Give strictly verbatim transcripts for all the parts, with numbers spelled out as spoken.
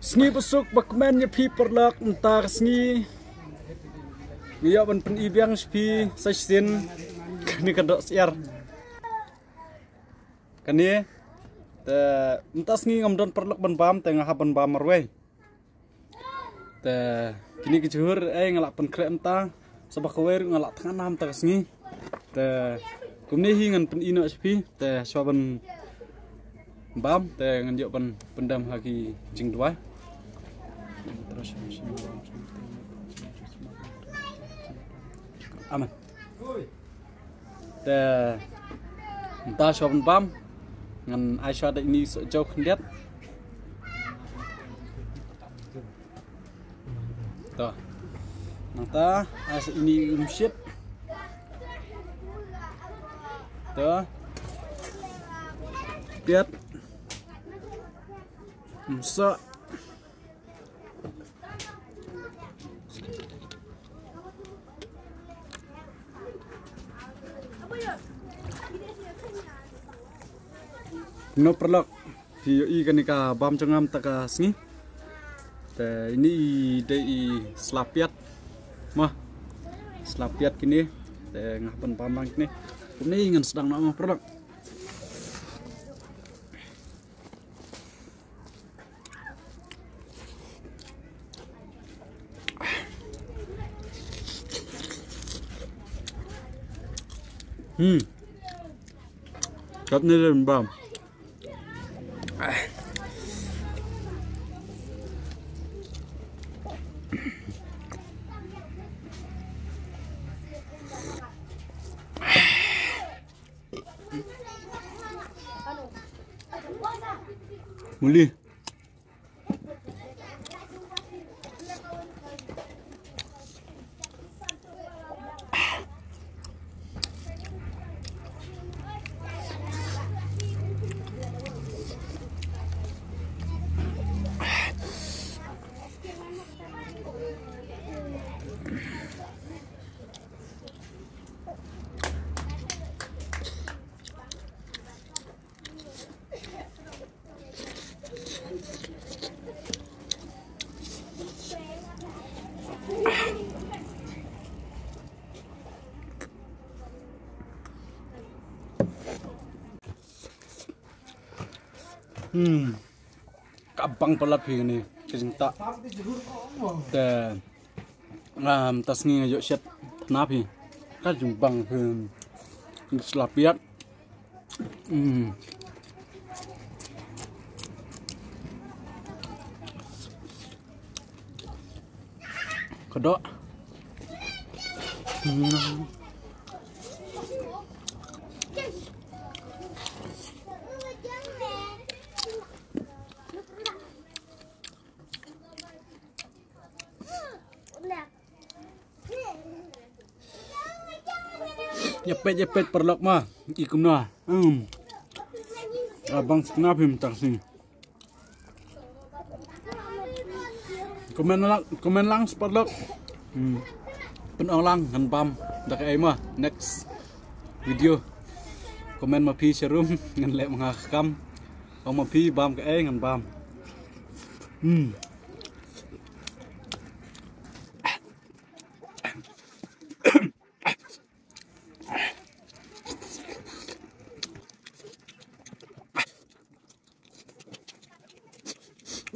Sngi ba suk ba kmen ïa phi paralok, mynta ka sngi ngi ïoh ban pyni biang sha phi sa shisien kane ka dohsyiar. Kane te mynta sngi ngam don paralok ban bam, te nga hap ban bam marwei. Te kine ki jhur ei nga lah pynkhreh mynta. Sa ba kawei ruh nga lah thngan namta ka sngi. Te kumne hi ngan pyni noh sha phi. Te shuwa ban bam te ngan ïoh ban pyndem ha ki jingduwai. Amen. Te mynta shuwa ban bam ngan ai shuwa da ini soh jaw khyndiat. To. Nangta ai sa ini umshit. To. Piat. Umsoh. No paralok, phi ïohi kane ka bam jong nga mynta ka sngi. Te ini i dei i sla piat. Mo. Sla piat kine. Te nga hap ban bam lang kine. Kumne ngan sdang noh mo paralok. Hmm. Katne lembam. Muli. Hmm. Ka bang palat phi kane ka jingtah. Te ngam ta sngi nga ïoh shet na phi. Ka jingbang phi. Sla piat. Hmm. Ka doh. Hmm. Ïa peit, ïa peit paralok mo. I kumno. Hmm. Abang sngap him taksi. Comment lang, comment lang sa paralok. Hmm. Pynong lang ngan bam da kaei mo next video. Comment ma phi sharum ngan leh ma nga ka kam. Ong ma phi bam kaei ngan bam. Hmm.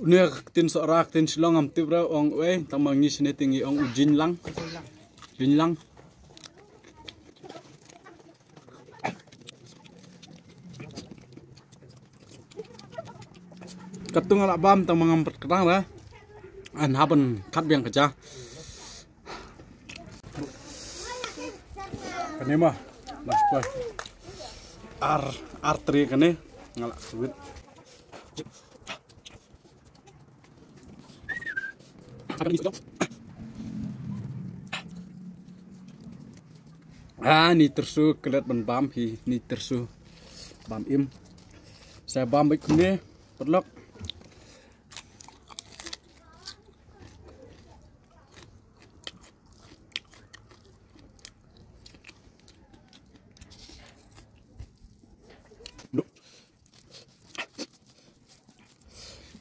Une ka ktien Sohra, ka ktien Shillong ngam tip ruh ong uei, tang ma ngi shane te ngi ong u jinlang. Jinlang. Katto nga lah bam tang ma ngam pat kdang ruh. Ngan hap ban kat biang ka ja. Kane mo, last boy. Ar, ar three kane, nga lah sweet. Ah, ni tyrsu klet ban bam hi, ni tyrsu bam im. Sa bam bad kumne, paralok.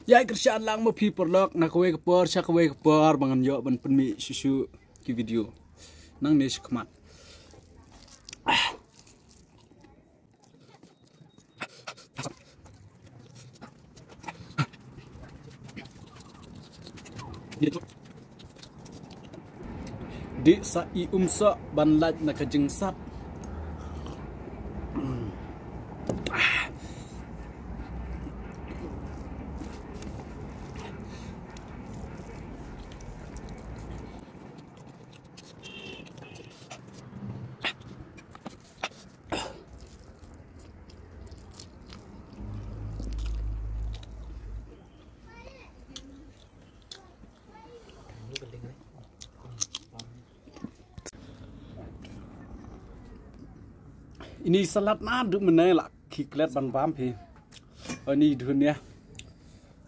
Ïa kyrshan lang ma phi paralok, na kawei ka por sha kawei ka por ba ngan ïoh ban pynmih shuh shuh ki video. Nangne shakhmat. Dih sa i um soh ban lait na ka jingsat. Ini salad na duk menai la ki klet ban bam phi. Ini dunia.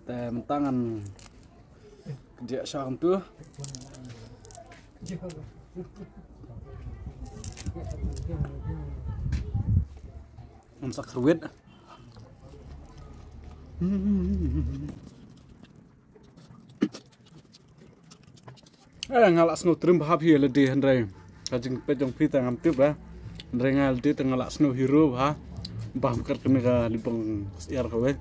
Te mentang an dia syang tu. Ngan sa kyrwit. Eh, nga la sngew triem bha phi lade hynrei ka jingpeit jong phi te ngam tip ba. Hynrei nga lade te nga la sngew hero bha. Bam kat kane ka libong syiar kawei.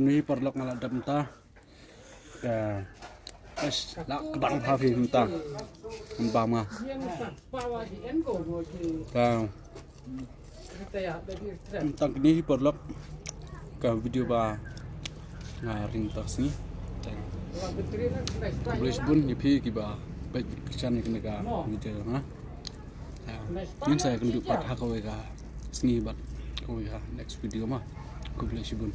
Ni paralok nga la dep mynta. Ka, es, la kdang bha phi mynta. Bam nga. Ka, mynta kine hi paralok ka video ba nga ring ta sngi. Khublei shibun ïa phi kiba peit kyrshan ïa kane ka video, ha. Ngin sa ïakynduh pat ha kawei ka sngi bad kawei ka next video ma. Khublei shibun.